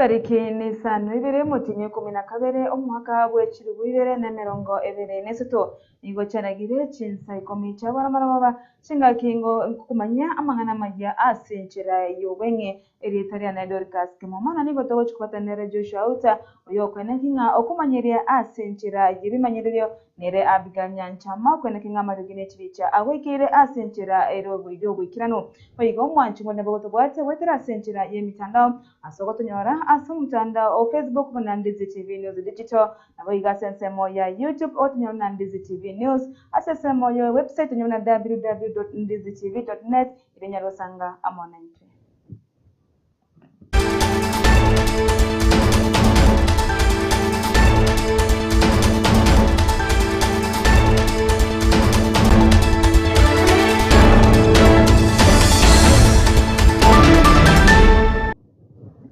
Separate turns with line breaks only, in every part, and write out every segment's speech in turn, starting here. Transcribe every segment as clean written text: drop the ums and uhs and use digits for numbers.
Chitariki n'isano ibere omotienyi o ikomi na kabere omwaka bwe chilifu ibere na emerongo ebere na esato, nigo chiaragire chinsa ikomi chia barabara chingaki nkomanyia amang'ana amayia ase enchera y'obweng'e. Erieta riane Dorcas Kemuma, na nigo togochia kobwatana nere Joshua Auta, oyokoeneki ng'a okomanyeria ase enchera y'ebimanyererio, nere Abigail Nyanchama, okoeneki ng'a amariogi ne chibicha agoikeire ase enchera ere y'oboikeranu. Boigo omwanchi bwane bogotobwatia goetera ase enchera y'emitandao, ase ogotonyora ase omotandao o Facebook buna Ndizi TV News Digital, naboigo ase ensemo ya YouTube ogotonyora buna Ndizi TV News, ase ensemo ya website tonyore buna www.ndizitv.net erio onyare gosanga amo naintwe.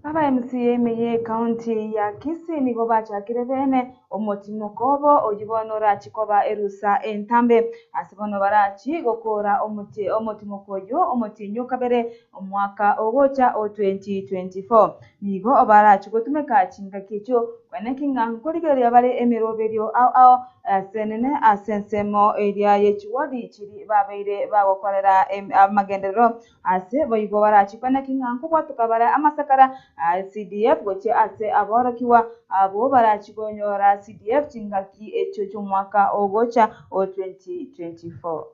Aba MCA ime ye county ya Kisii nigo bachakire bene omotimoko obo oyio bono orachi koba erusa entambe ase bono barachi gokora omotimoko oyio omotienyi okabere Omwaka ogocha o 2024 nigo barache gotumeka chingaki echio kweneki ng'a nkorigereria bare emeroberio ao ao asenene ase ensemo eria ye chiwodi chiri babeire bagokorera amagenderero ase boigo barache kweneki ng'a nkobwatoka bare amasakara a CDF gochia ase aborokigwa abwo barache konyora CDF chingaki echio chiomwaka ogocha o 2024.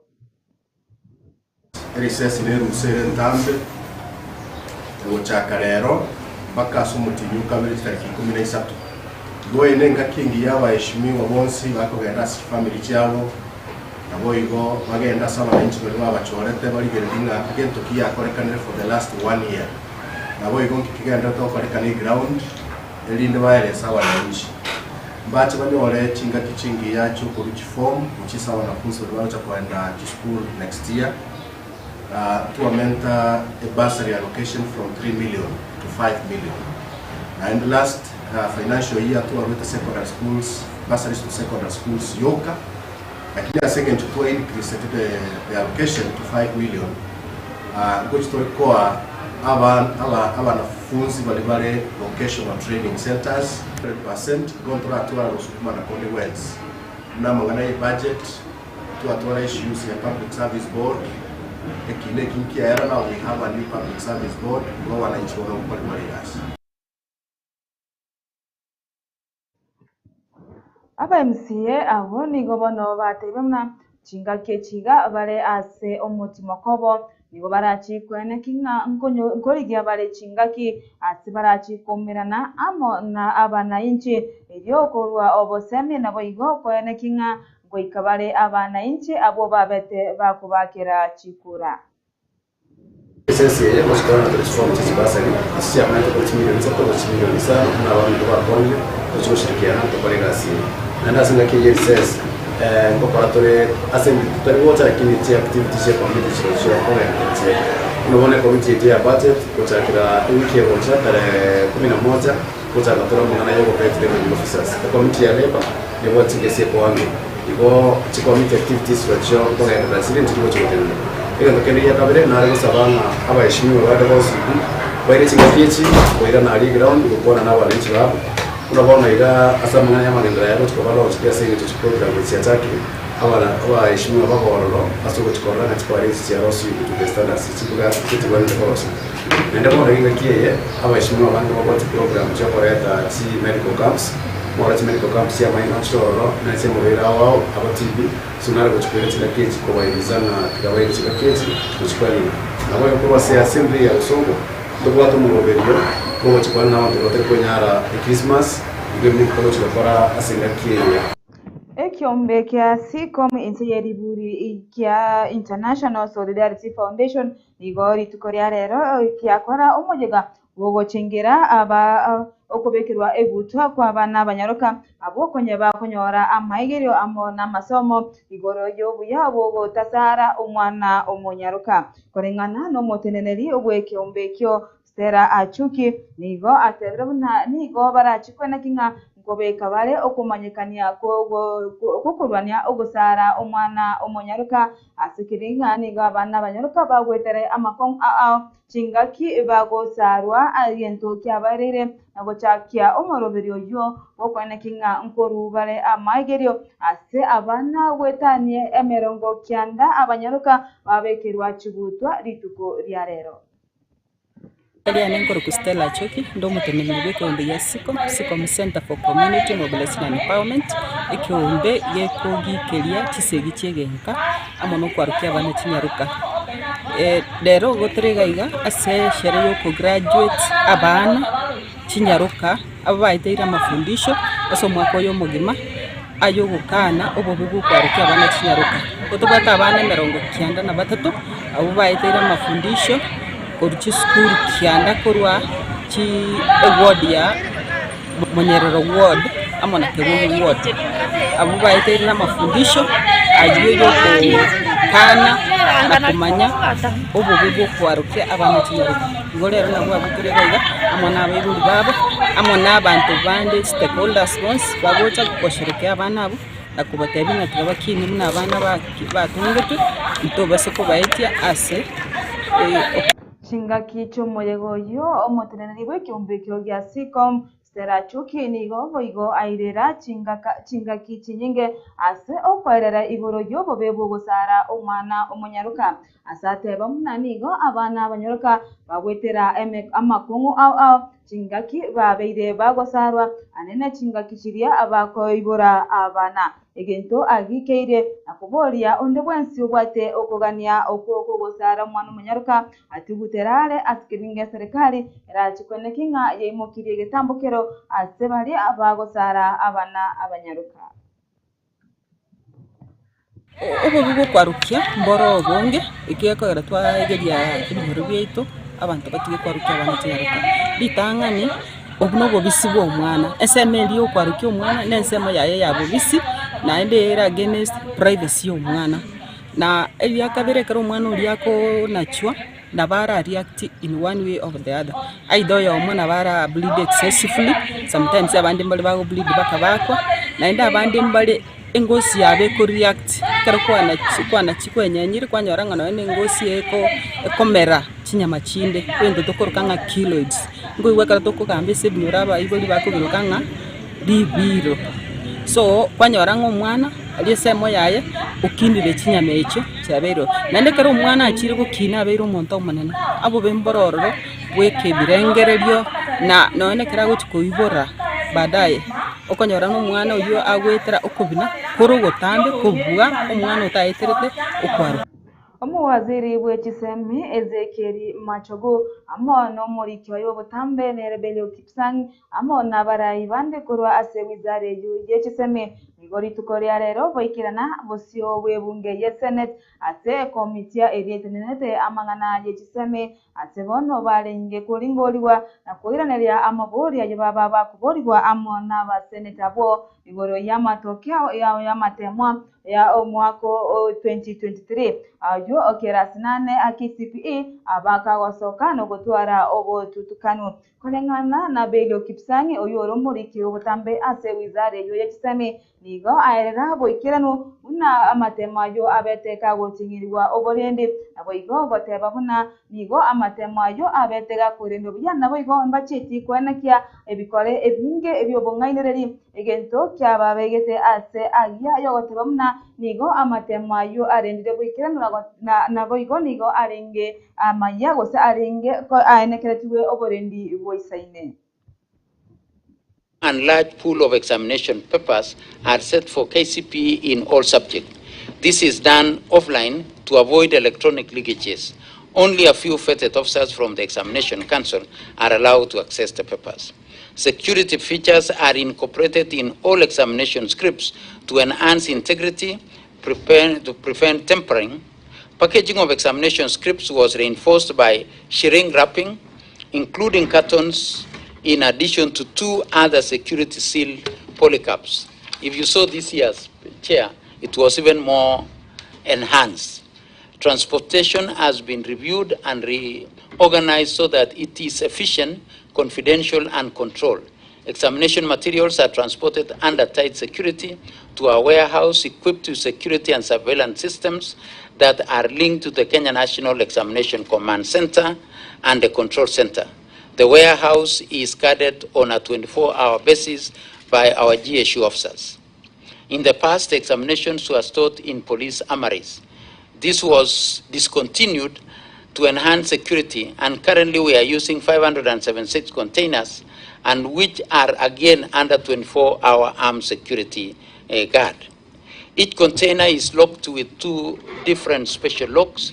Erisesi nerusa ere entambe, egochaka rero mpaka ase omotienyi o kabere chitariki ikomi na isato. Igo eye nengaki engiya abaheshimiwa bonsi bakogenda ase chifamiri chiabo, naboigo bagende ase abananchi baria babachorete barigererie ng'a egento ki giakorekanire for the last one year. Naboigo nki kegenderete gokorekana eground erinde baerese abananchi. Mbache banyore chingaki chingiya chi'okorua chiform gochia ase abanafunsi baria bagocha koenda chisukuru next year. Twamenta ebursary allocation from 3 million to 5 million. Naende last financial year twaruete secondary schools, bursaries to secondary schools yoka, lakini ase eng'encho twa increasete the, the allocation to 5 million, ngochi tore koa abanafunsi baria bare vocational training centers 100% igo ntoratwara gosukuma na konde gwensi buna amang'ana ye budget, twatwara issues ya public service board, ekina eki nkiaera now we have a new public service board, igo abananchi bono ngokorerwa bare egasi.
Aba MCA abwo nigo bono batebire buna chingaki echi iga bare ase omotimoko obo, nigo barachikwe naki ng'a nkorigia bare chingaki ase barachikoumerana amo na abanainchi, erio korwa obosemi naboigo koeneki ng'a ngoika bare abanainchi abwo babete bakobakera chikura.
Esese eye gochikora na tore chifomu chie chibasari ase chiamanyete korwa chimilioni isato gochia chimilioni isano buna abaminto bakwanire tochie goshirikiana tokore egasi eye. Naende ase engaki eye y'erisese ngokora tore ase engaki totari gocha lakini chiactivity chia ecommunity chirochio kogenda chire. Buna bono ecommittee yaito ya budget gochakera ewiki egocha tarehe kumi na moja ngochaka tore amang'ana ya ogovet revenue officers. Ecommittee ya labour nebwate chingesi ekoang'e. Igo chicommittee activities chirochio nkogenderera chire nchiri gochia gotenena. Egento kende gia kabere nare gosaba ng'a abaheshimiwa bande bonsi pi baire chingaki echi koirana aria eground gokwana na abananchi babo. Buna bono iga ase amang'ana ya amagenderero aya gochia koba launched ase eng'encho chiprogram echi chiachakire, abana abaheshimiwa babe ororo ase ogochia korora ng'a chipara echi chiarosiigwe to the standards chibwenerete korosigwa. Naende bono iga engaki eye abaheshimiwa abange babwate chiprogram chiokoreta chi medical camps, Moro chimedical camps chi'amaino chiroro, na echi'omorwaire ao ao, aba TB, so nare gochia koira chingaki echi kobairiza ng'a tiga baire chingaki echi gochia kwanina. Naboigo korwa ase assembly ya Bosongo, ntobwate omoroberio bw'ogochia kwana nabanto batari konyara echristmas, igo ebinto togochia gokora ase engaki eye.
Ekiombe kia Seacom inse ye riburi kia International Solidarity Foundation nigo rituko ria rero giakora omoyega Gogochengera aba okobekerwa egutwa kw'abana abanyaroka, abwo konya bakonyora amaigerio amo namasomo igoro y'obuya bw'ogotasara omwana omonyaroka. Koreng'ana nomoteneneri bw'ekeombe ekio, Stella Achuki, nigo atebire buna nigo barachikwe naki ng'a Nkobeka bare okomanyekania kw'okorwania ogosara omwana omonyaroka, ase keri ng'a nigo abana abanyaroka bagwetere amakong'u ao chingaki bagosarwa egento kiabaereire na gochakia omoroberio oyio bw'okoenekia ng'a nkoru bare amaigerio ase abana goetania emerongo kianda abanyaroka babekerwa chigutwa rituko ria rero.
Riane nkorokwa Stella Achoki, nde omoteneneri bw'ekeombe gia Sicom, Sicom Centre for Community Mobilization and Empowerment, ekeombe gekogikeria chisegi chi'egenka amo na okwarokia abana chinyaroka. Rero igo tore iga iga ase esherehe ya okograduate abana chinyaroka aba baeteire amafundisho ase omwaka oyo omogima aye ogokana obobe bwa okwarokia abana chinyaroka. Nigo tobwate abana emerongo kianda na batato abwo baeteire amafundisho korwa chisukuru kianda korwa chi eward ya Monyerero ward amo na Kerubo ward. Abwo baeteire amafundisho aywo ya okokana na komanya obobe bwa okwarokia abana chinyaroka. Igo rero nabwo abwo tore iga iga amo na abaibori babo, amo na abanto bande stakeholders bonsi bagocha gosherekea abana abwo na kobatebia ng'a tiga bakine buna abana batongetwe, ntobase kobaetia ase.
Chingaki chi'omoyega oyio, omoteneneri bw'ekeombe ekio gia Sicom, Stella Chuki nigo boigo airera chingaki chinyinge ase okoerera igoro y'obobe bw'ogosara omwana omonyaroka. Ase ateba buna nigo abana abanyaroka bagwetera amakong'u ao ao chingaki babeire bagosarwa anene chingaki chiria bakoibora abana. Egento agikeire na koboria onde bwensi obwate okogania okwo kw'ogosara omwana omonyaroka atugutera are ase keninga eserekari erache koeneki ng'a yaimokirie egetambokero ase baria bagosara abana abanyaroka.
Obobe bw'okwarokia mboro obonge, ekiagera twaegeria ebinyoro biaito, abanto batige kwarokia abana chinyaroka. Ritang'ani, obwo na obobisi bwa omwana, ensemo eria ya okwarokia omwana na ensemo yaye ya bobisi, naende ere against privacy ya omwana. Na eria kabere ekero omwana oria akonachwa, nabo ara react in one way or the other, either oyomo nabo ara bleed excessively, sometimes abande mbare bago bleed mpaka bakwa, naende abande mbare engosi yabo eko react ekero kwanachi kwanachi kwenyenyire kwanyora ng'a nonye na engosi eko ekomera chinyama chinde, egento tokoroka ng'a keloids. Nkoigwa ekero tokogamba ase ebinyoro abaibori bakobiroka ng'a ribiro. So, kwanyora ng'a omwana aria ensemo yaye okinire chinyama echio chiabeire oo. Naende ekero omwana achire gokina abeire omonto omonene, abobe mboro ororo bwa ekebirengererio na nonye na ekero agochi koibora baadaye, okonyora ng'a omwana oywo agoetera okobina kore ogotambe kobua omwana otaeterete okwaroka.
Omowaziri bwe chisemi Ezekiel Machogu amo nomoriki oye bw'obotambe nere Belio Kipsang amo nabarai bande korwa ase wizara eyio ye chisemi nigo rituko ria rero baikerana bosio bw'ebunge ye Senate ase ekomitia eria etenenete amang'ana ye chisemi ase bono barenge koringorigwa na koiraneria amabori ayio baba bakoborigwa amo nabaseneta abwo igoro y'amatokeo y'amatemwa ya omwaka o 2023, ayio ekerasi nane a KCPE bakagosoka nogotwara obotutukanu. Koreng'ana na Belio Kipsang, oyio ore omoriki obotambe ase wizara eyio ye chisemi, nigo aerera boikeranu buna amatemo ayio abete kagoting'erigwa oborendi, naboigo goteba buna nigo amatemo ayio abete gakorendwa buya naboigo mbacheti koenekia ebikore ebinge ebi'obong'ainereria. Egento kiababegete aase agiya y'ogoteba buna nigo amatemo ayio arendire goikeranu naboigo nigo arenge amaya gose arenge aenekeretigwe oborendi boisaine.
And large pool of examination papers are set for KCPE in all subjects. This is done offline to avoid electronic leakages. Only a few vetted officers from the Examination Council are allowed to access the papers. Security features are incorporated in all examination scripts to enhance integrity, prepare, to prevent tampering. Packaging of examination scripts was reinforced by shrink wrapping, including cartons, in addition to two other security sealed polycaps. If you saw this year's chair, it was even more enhanced. Transportation has been reviewed and reorganized so that it is efficient, confidential, and controlled. Examination materials are transported under tight security to a warehouse equipped with security and surveillance systems that are linked to the Kenya National Examination Command Center and the Control Center. The warehouse is guarded on a 24-hour basis by our GSU officers. In the past, examinations were stored in police armories. This was discontinued to enhance security, and currently we are using 576 containers, and which are again under 24-hour armed security guard. Each container is locked with two different special locks.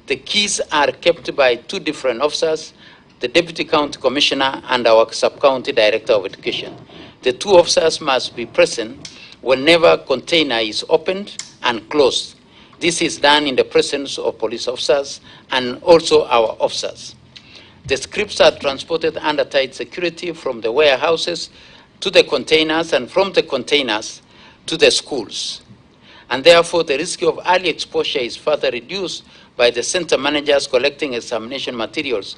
The keys are kept by two different officers, the Deputy County Commissioner and our Sub-County Director of Education. The two officers must be present whenever a container is opened and closed. This is done in the presence of police officers and also our officers. The scripts are transported under tight security from the warehouses to the containers and from the containers to the schools. And therefore, the risk of early exposure is further reduced by the center managers collecting examination materials.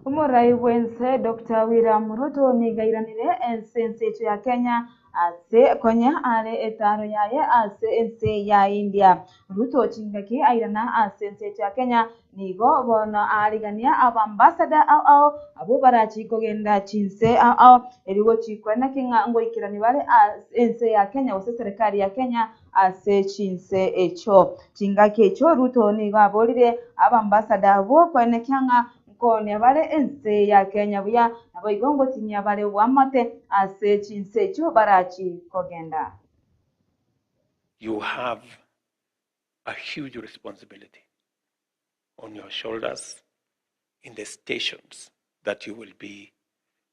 Omorai bwense Dr. William Ruto nigo airanire ense ensecho ya Kenya ase konya are etaro yaye ase ense ya India. Ruto chingaki airana ase ensecho ya Kenya nigo bono arigania abambassador ao ao abo barachi kogenda chinse ao ao erigo chikwana king'a ngoikerani bare ase ense ya Kenya gose serikali ya Kenya ase chinse echo. Chingaki echo Ruto nigo aborire abambassador abo kwenekia ng'a nkonia bare ense ya Kenya buya nabo igo ngotinyia bare obwamate ase chinse echo barachi kogenda.
You have a huge responsibility on your shoulders in the stations that you will be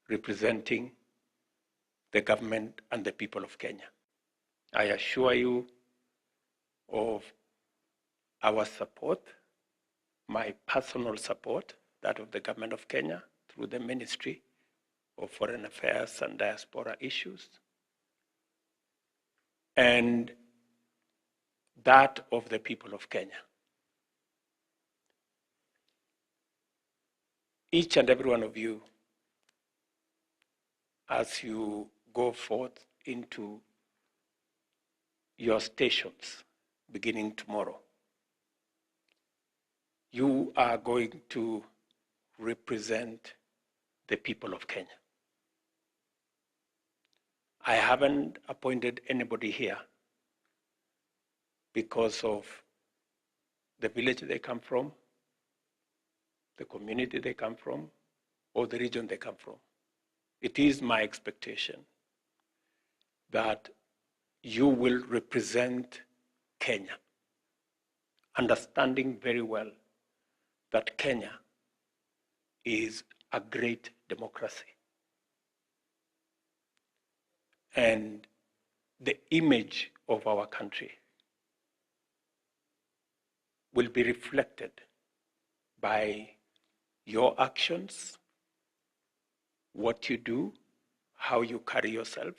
representing the government and the people of Kenya. I assure you of our support, my personal support, that of the government of Kenya through the Ministry of Foreign Affairs and Diaspora Issues, and that of the people of Kenya. Each and every one of you, as you go forth into your stations beginning tomorrow, you are going to represent the people of Kenya. I haven't appointed anybody here because of the village they come from, the community they come from, or the region they come from. It is my expectation that you will represent Kenya, understanding very well that Kenya is a great democracy. And the image of our country will be reflected by your actions, what you do, how you carry yourself.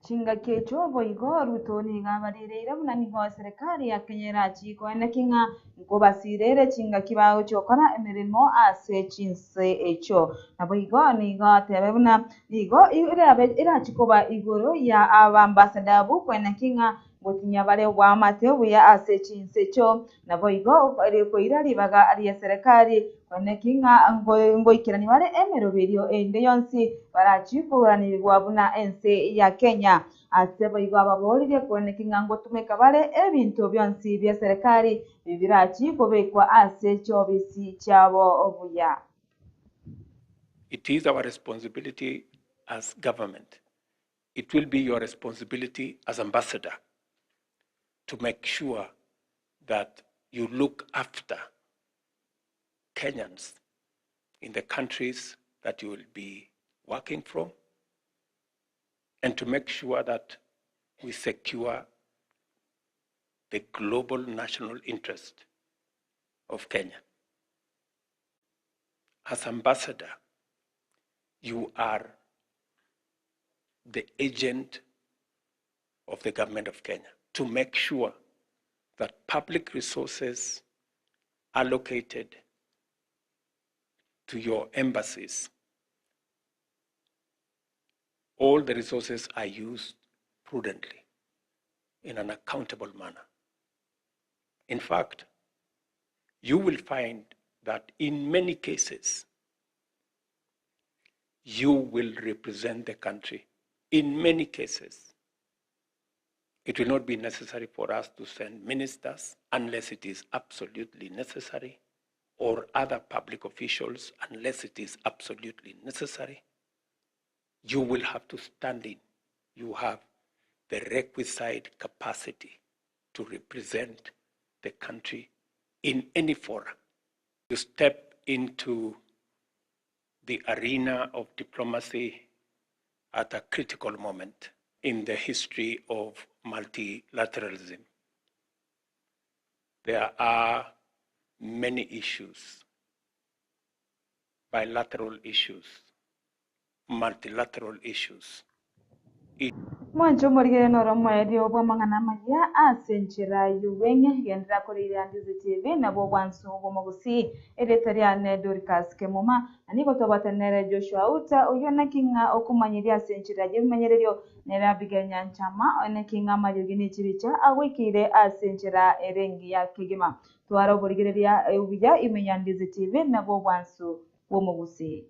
Chingaki echo boigo Ruto nigo abarereire buna nigo serikali ya Kenya erachi koeneki ng'a nkobasirere chingaki bagochokora emeremo ase chinse echo. Nabo igo nigo atebe buna nigo erachi koba igoro ya abambassador abwo koeneki ng'a ngotinyia bare obwamate obuya ase chinse echo. Nabo igo koira ribaga ria serikali koeneki ng'a ngoikerani bare emeroberio ende yonsi barachi koranigwa buna ense ya Kenya. Ase boigo ababorire koeneki ng'a ngotumeka bare ebinto bionsi bia serikali bibirachi kobekwa ase chiobisi chiabo obuya.
It is our responsibility as government. It will be your responsibility as ambassador to make sure that you look after Kenyans in the countries that you will be working from, and to make sure that we secure the global national interest of Kenya. As ambassador, you are the agent of the government of Kenya to make sure that public resources allocated to your embassies All the resources are used prudently in an accountable manner. In fact, you will find that in many cases, you will represent the country. In many cases, it will not be necessary for us to send ministers unless it is absolutely necessary, or other public officials unless it is absolutely necessary. You will have to stand in. You have the requisite capacity to represent the country in any forum. You step into the arena of diplomacy at a critical moment in the history of multilateralism. There are many issues, bilateral issues, multilateral issues.
Mwanche omorigere noro omoerio bw'amang'ana amaya ase enchera y'obweng'e, genderera koreiria Ndizi TV nabwo obwansu bw'omogusii. Erieta riane Dorcas Kemuma, na nigo twabwate nere Joshua Outa, oyio naki ng'a okomanyeria ase enchera y'ebimenyererio, nere Abigail Nyanchama, oye naki ng'a amariogi ne chibicha agoikeire ase enchera ere engiya kegima. Twara oborigereria obuya ime ya Ndizi TV nabwo obwansu bw'omogusii.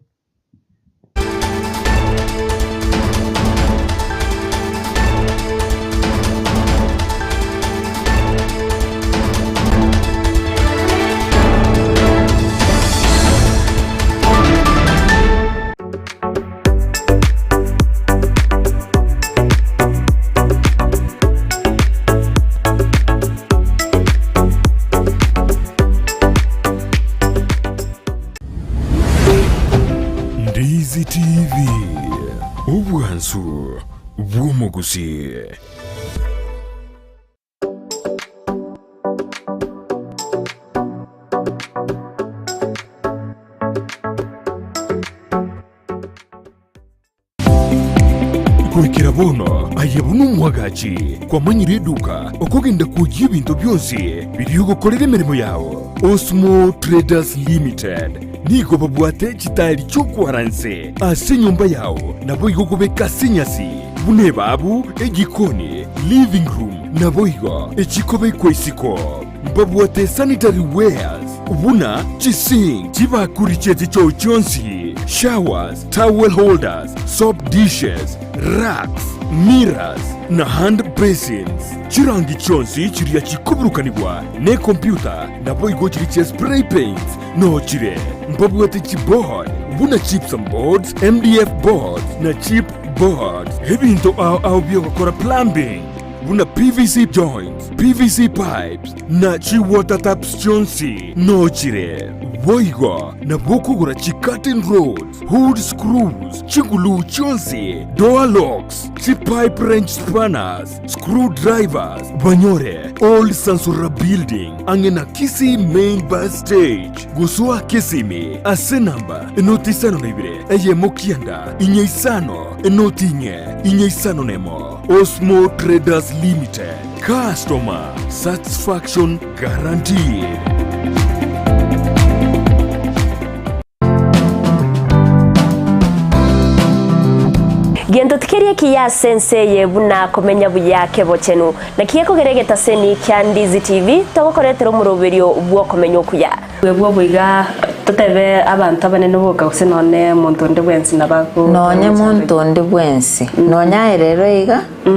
Ndizi TV, obwansu bw'omogusii. Goikera bono aye buna omwagachi kwamanyire eduka okogenda kwoyia ebinto bionsi biria ogokorera emeremo yao. Osmo Traders Limited nigo babwate chitaeri chi'okwara nse ase enyomba yao naboigo okobeka ase enyasi buna ebabu, ejikoni, living room naboigo echikobekwa isiko. Mbabwate sanitary wares buna chisink, chibakuri chie chichoo chionsi, showers, towel holders, soap dishes, racks, mirrors, na hand basins. Chirangi chionsi chiria chikoburukanigwa nekompyuta naboigo chiria chia spray paints noo chire. Mbabwate chiboard buna gypsum boards, MDF boards na chip boards. Ebinto ao ao biogokora plumbing buna PVC joints, PVC pipes, na chi-water taps chionsi noo chire. Boigo nabo okogora chi-curtain rods, hood screws, chiguluu chionsi, door locks, chi-pipe wrench spanners, screw drivers, banyore Old Sansura Building ang'e na Kisii Main Bus Stage. Gosoa Kisimi ase enamba enoti isano na ibere eyemo kianda inye isano enoti inye inye isano nemo. Osmo Traders Limited, Customer Satisfaction Guaranteed.
Gento tikeri ekiya ase ense eye buna komenya buya kebochenu. Naki gekogera egetaseni kia Ndizi TV togokoretera omoroberio bw'okomenya okuya.
Bwebwo boiga totebe abanto abanene boka gose nonye monto onde bwensi nabo
Nonye monto onde bwensi, nonya aye rero iga.